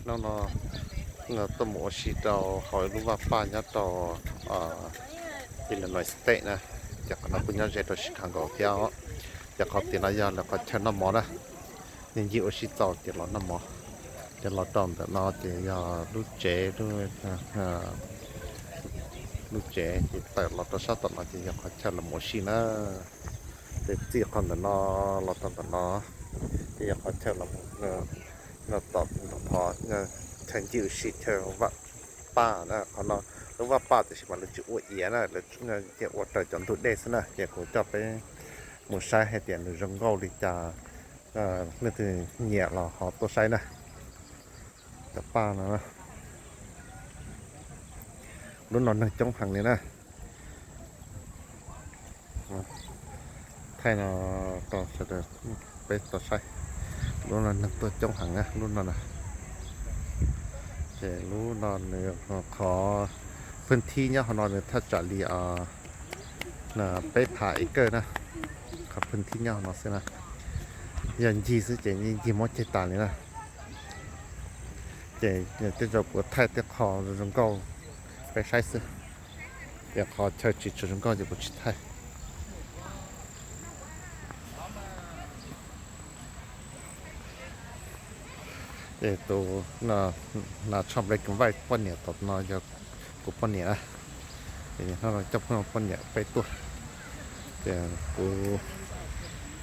Hnub no tuaj mus ua si rau hauv ib lub vaj paj nyob rau Illinois State na, ces qhov no kuj nyob ze rau Chicago thiab os. Ces qhov tias no yog lawv qhov chaw noj mov na, yog ncig ua si txaus ces los noj mov. Ces los rau ntawm no ces yog lub tsev, lub tsev ces tawm los rau sab tom no ces yog qhov chaw los mus ua si na. Ces txij qhov ntawm no los rau ntawm no ces yog qhov chaw los, tom qhov chaw ncig ua si chaw vaj paj na. Qhov no lub vaj paj tiam sis mas lawv tsis ua iav na, lawv ua raws cov ntug dej xwb na. Ces kuv coj peb mus saib hais tias nws zoo nkauj li cas, leej twg nyiam los ho tuaj saib na. Cov paj no, lub no neeg coob heev li na. Thaij no rau sawv daws peb tau saib. Lub no neeg tuaj coob heev na, lub no na. Ces lub no nws qhov phwj thib nyob hauv no nws thaj tsam li peb phav acre na. Qhov phwj thib nyob hauv no xwb na. Yog ncig xwb ces ncig muab ceg tas li na. Ces tej zaum kuv thaij tej qho zoo nkauj peb saib xwb. Ces qhov chaw tsis tshua zoo nkauj ces kuv tsis thaij. Ces tus na, tshoj Black and White poj niam tom no yog kuv poj niam na. Ces hnub no coj poj niam peb tuaj. Ces kuv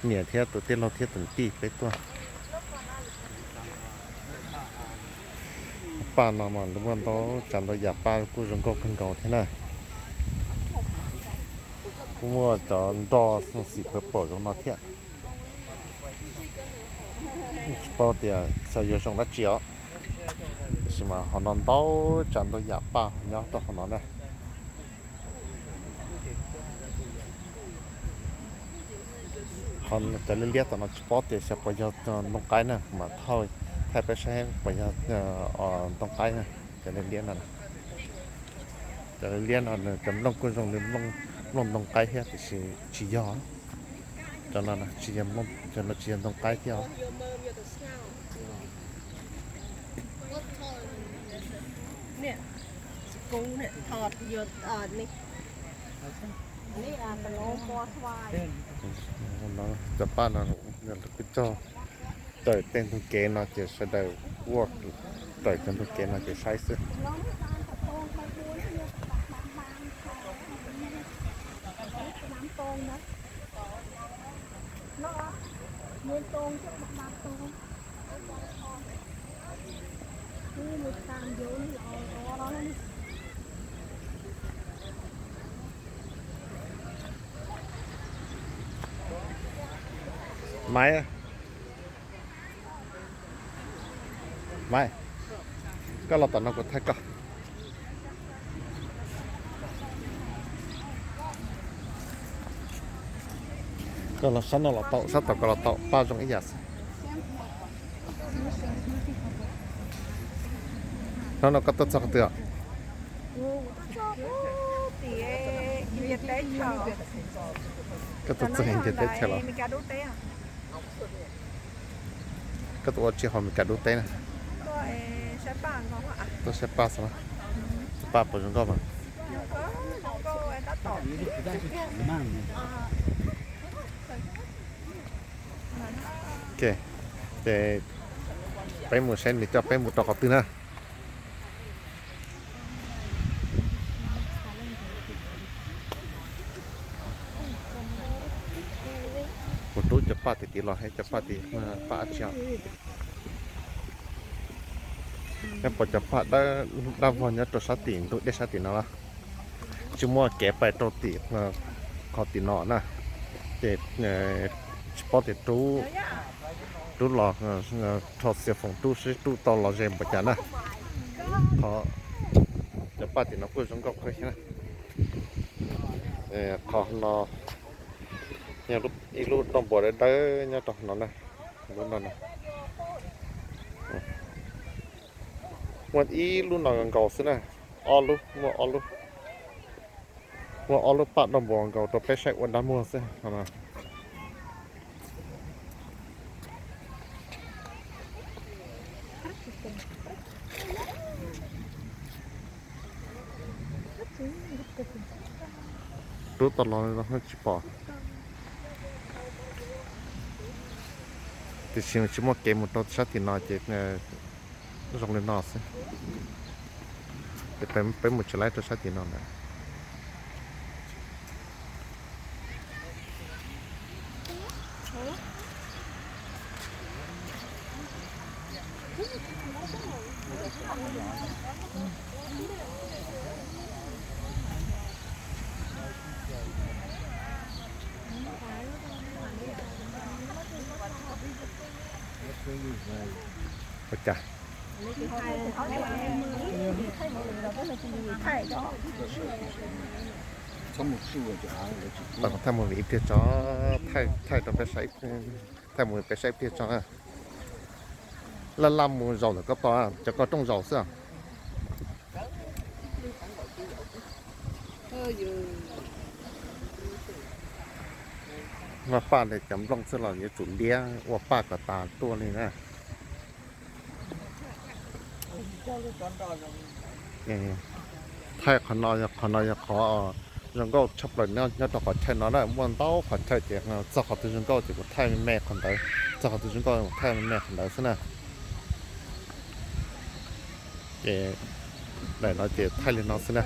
niam thiab tus tij laug thiab tus tij peb tuaj. Paj no mas muaj ntau tsav ntau yam, paj kuj zoo nkauj kawg nkaus thiab na. Kuj muaj cov nroj xim pawg paum zoo no thiab. Tsis paub tias xyov yuav zoo dab tsi os. Tiam sis mas hauv no ntau tsav ntau yam, paj nyob rau hauv no na. Cov liab liab tom no tsis paub tias xyov puas yog ntoo qaib na, kuv mam thaij peb saib puas yog ntoo qaib na. Cov liab liab no, cov liab liab no nws cov nplooj kuj zoo li nplooj ntoo qaib thiab tiam sis tsis yog. Cov no tsis yog, cov no tsis yog ntoo qaib thiab os. Cov paj no kuj cog raws tej ntug kev no ces sawv daws ua raws cov ntug kev no ces saib xwb. Maiv, Maiv, koj los tom no kuv thaij koj. Koj los sab no los tau, sab tom koj los tau, paj zoo ib yam xwb. Hnub no koj tuaj txog qhov twg os? Koj tuaj txog India teb chaws los? Koj tuaj ua tsi hauv Amelikas dub teb na? Tuaj saib paj xwb na. Paj puas zoo nkauj mas? Ok, ces peb mus saib nws coj peb mus rau qhov twg na. Mus rub cov paj tim tid los, cov paj tim, paj dab tsi os. Neb pom cov paj dawb vog nyob rau sab tim ntug dej sab tim no los? Tsis muaj kev pais rau tim, qhov tim no na. Ces tsis paub tias rub los, rho xiav foom rub seb rub tau los ze npaum cas na. Qhov cov paj tim no kuj zoo nkauj kawg thiab na. Qhov no yog ib lub rooj npuas dawb dawb nyob rau no na. Lub no na, muaj ib lub no nkaus xwb na. Ob lub, muaj ob lub, muaj ob lub paj rooj npuas nkaus rau peb saib ua dab muag xwb no. Rub tau los tsis pom. Tiam sis tsis muaj kev mus rau sab tim no ces zoo li no xwb. Ces peb mus tsis laib rau sab tim no ntag. Ua cas thaij mus vim ib pliag tso, thaij mus vim peb saib, thaij mus vim peb saib ib pliag tso. Laj laj mus zaum ntawm koj tod, cov koj rooj zaum xwb. Vaj paj li cov nplooj xwb los yuav tsum liab ua paj kom tas tuaj li na. Thaij qhov no, qhov no yog qhov zoo nkauj tshaj plaws nyob rau qhov chaw no na, muaj ntau qhov chaw ces txog qhov twg zoo nkauj ces kuv thaij me me qhov ntawd, txog qhov twg zoo nkauj kuv thaij me me qhov ntawd xwb na. Ces daim no ces thaij li no xwb na.